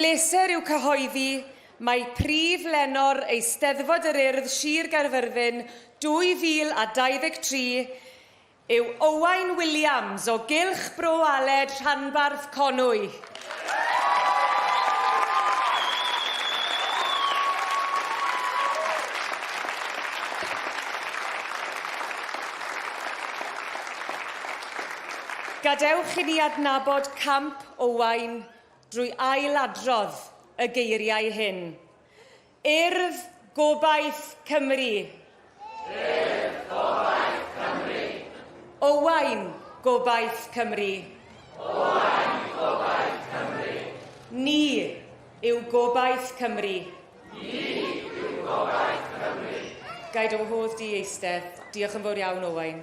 Pleser yw cyhoeddi mai Prif Lenor Eisteddfod yr Urdd Sir Gaerfyrddin 2023 yw Owain Williams o Gylch Bro Aled, Rhanbarth Conwy. Gadewch i ni adnabod camp Owain drwy ail-adrodd y geiriau hyn, Urdd Gobaith Cymru. Urdd Gobaith Cymru. Owain Gobaith Cymru. Owain Gobaith Cymru. Ni yw Gobaith Cymru. Ni yw Gobaith Cymru. Ga i dy wahodd di i eistedd. Diolch yn fawr iawn, Owain.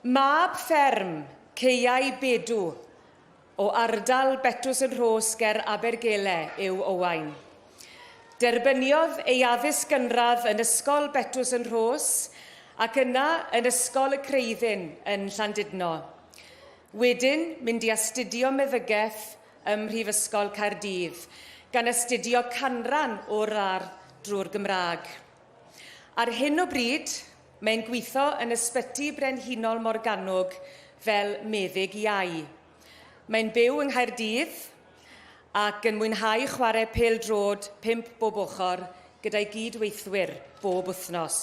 Mab fferm Caeau Bedw o ardal Betws yn Rhos ger Abergele yw Owain. Derbyniodd ei addysg gynradd yn Ysgol Betws yn Rhos ac yna yn Ysgol y Creuddyn yn Llandudno. Wedyn mynd i astudio meddygaeth ym Mhrifysgol Caerdydd, gan astudio canran o'r radd drwy'r Gymraeg. Ar hyn o bryd, mae'n gweithio yn Ysbyty Brenhinol Morgannwg fel meddyg iau. Mae'n byw yng Nghaerdydd ac yn mwynhau chwarae pêl-droed pump bob ochr gyda'i gyd-weithwyr bob wythnos,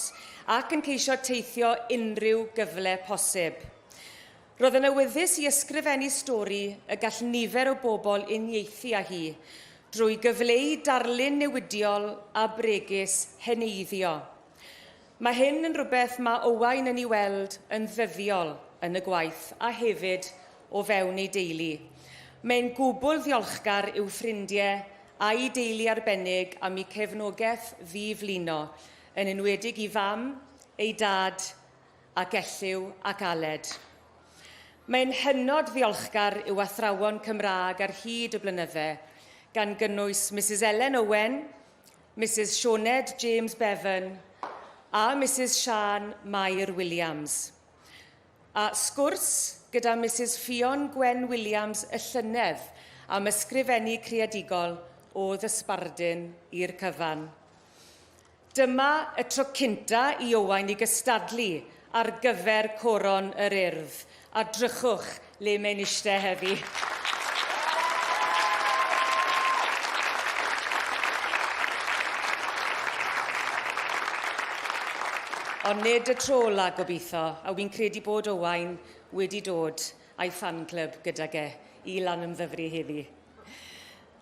ac yn ceisio teithio unrhyw gyfle posib. Roedd yn awyddus i ysgrifennu stori y gall nifer o bobl uniaethu â hi, drwy gyfleu darlun newidiol a bregus heneiddio. Mae hyn yn rhywbeth mae Owain yn ei weld yn ddyddiol yn y gwaith a hefyd o fewn ei deulu. Mae'n gwbl ddiolchgar i'w ffrindiau a'i deulu arbennig am eu cefnogaeth ddi-flino, yn enwedig i fam, ei dad ac Elliw ac Aled. Mae'n hynod ddiolchgar i'w athrawon Cymraeg ar hyd y blynydde, gan gynnwys Misus Elen Owen, Misus Sioned James Bevan a Misus Siân Mair Williams. A sgwrs gyda Misus Ffion Gwen Williams y llynedd am ysgrifennu creadigol oedd y sbardun i'r cyfan. Dyma y tro cynta i Owain i gystadlu ar gyfer Coron yr Urdd, a drychwch le mae'n ishte heddi. Ond nid y tro ola, gobeithio, a wi'n credu bod Owain wedi dod a'i fan club gydag e i Lanymddyfri heddi.